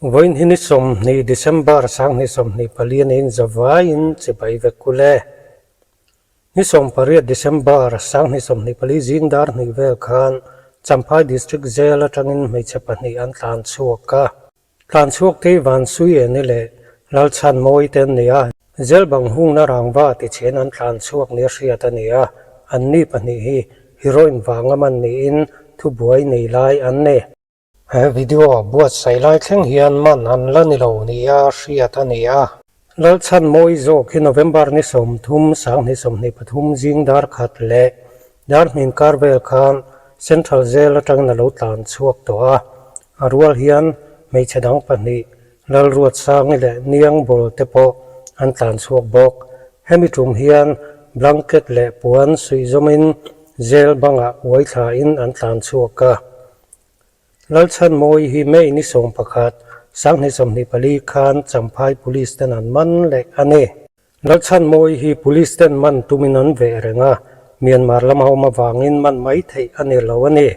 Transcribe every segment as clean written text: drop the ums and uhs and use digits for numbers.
Vawiin hi ni 20 December 2024 niin zavaiin chibai vek kul e. Ni 18 December 2024 zing dar hnih vel khan Champhai District Jail atangin hmeichhe pahnih an tlan chhuak a. Tlan chhuak te Vansui Eni leh Lalchhan Mawi te an ni a, Jail bang hungna rangva tichhen an tlan chhuak nia hriat a ni a, anni pahnih hi heroin vanga man niin thubuai nei lai an ni. He video buatsaih lai thleng hian man an la ni lo nia hriat a ni a. Lalchhan Mawi zawk hi November ni 30, 2023 zing dar khat leh dar hnin kar vel khan Central Jail atangin a lo tlan chhuak tawh a. A rual hian hmeichhe dang pahnih Lalruatsangi leh Niangbawl te pawh an tlan chhuak bawk. Hemi tum hian blanket leh puan suihzawmin jail bangah uai thlain an tlan chhuak a. Lalchhanmawi hi May ni 11, 2024 khan Champhai Police ten an man leh a ni. Lalchhanmawi hi Police ten man tumin an veh reng a, Myanmar lama awm avangin man mai theih a ni lo a ni.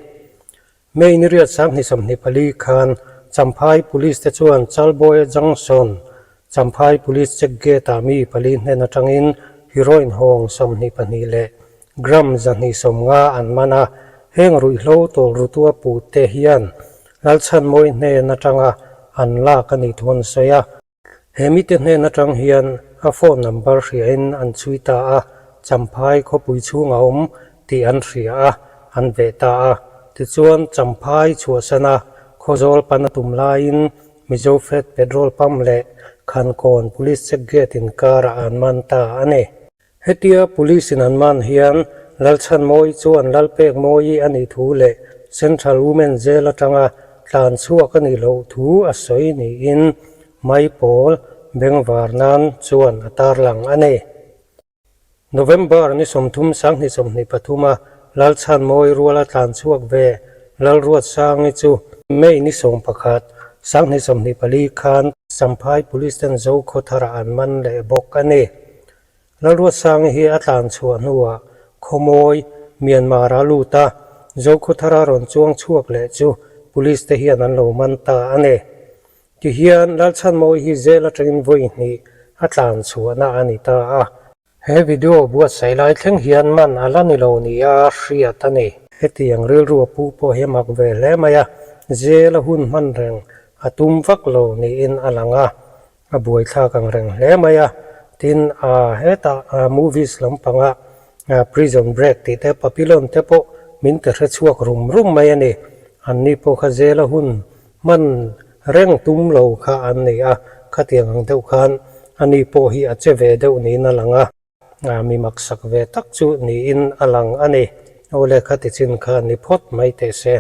May ni riat 2024 khan Champhai Police te chuan Chalbawia Junction, Champhai Police Check Gate-ah mi pali hnen atangin heroin hawng 22 leh gram 250 an man a, heng ruihhlo tawlrutua puhte hian Lalchhanmawi hnen atanga an lak a nih thu an sawi a. He mite hnen atang hian a phone number hriain an chhui ta a, Champhai khawpui chhunga awm tih an hria a, an veh ta a. Tichuan Champhai chhuahsana Khawzawl pan a tum laiin Mizofed petrol pump leh Khankawn Police check gate inkarah an man ta a ni. Hetia Police in an man hian Lalchhanmawi chuan Lalpekmawi a nih thu leh Central Women Jail atanga tlan chhuak a nih loh thu a sawi niin Maipawl bengvar nan chuan a tarlang a ni. November ni 30 2023 a Lalchhanmawi ruala tlan chhuak ve Lalruatsangi chu May ni 11, 2024 khan Champhai Police ten Zokhawtharah an man leh bawk a ni. Lalruatsangi hi a tlan chhuah hnuah Khawmawi, Myanmar a lut a, Zokhawthara rawn chuang chhuak leh chu Police te hian an lo man ta a ni. Tihian Lalchhanmawi hi jail atangin vawi hnih a tlan chhuahna a ni ta a. He video buatsaih lai thleng hian man a la ni lo nia hriat a ni. Hetiang rilru a pu pawh hi a mak ve hle mai a, jail a hun hman reng a tum vak lo niin a lang a. A buaithlak ang reng hle mai a, tin ah hetah movies lampanga Prison Break tih te Papillon te pawh min ti hre chhuak rum rum mai a ni. Anni pawh kha zela hun hman reng tum lo kha an ni a, khatiang ang deuh khan ani pawh hi a che ve deuh niin a lang a. Mi maksak ve tak chu niin a lang a ni. Aw le khati chin kha ni phawt mai teh se.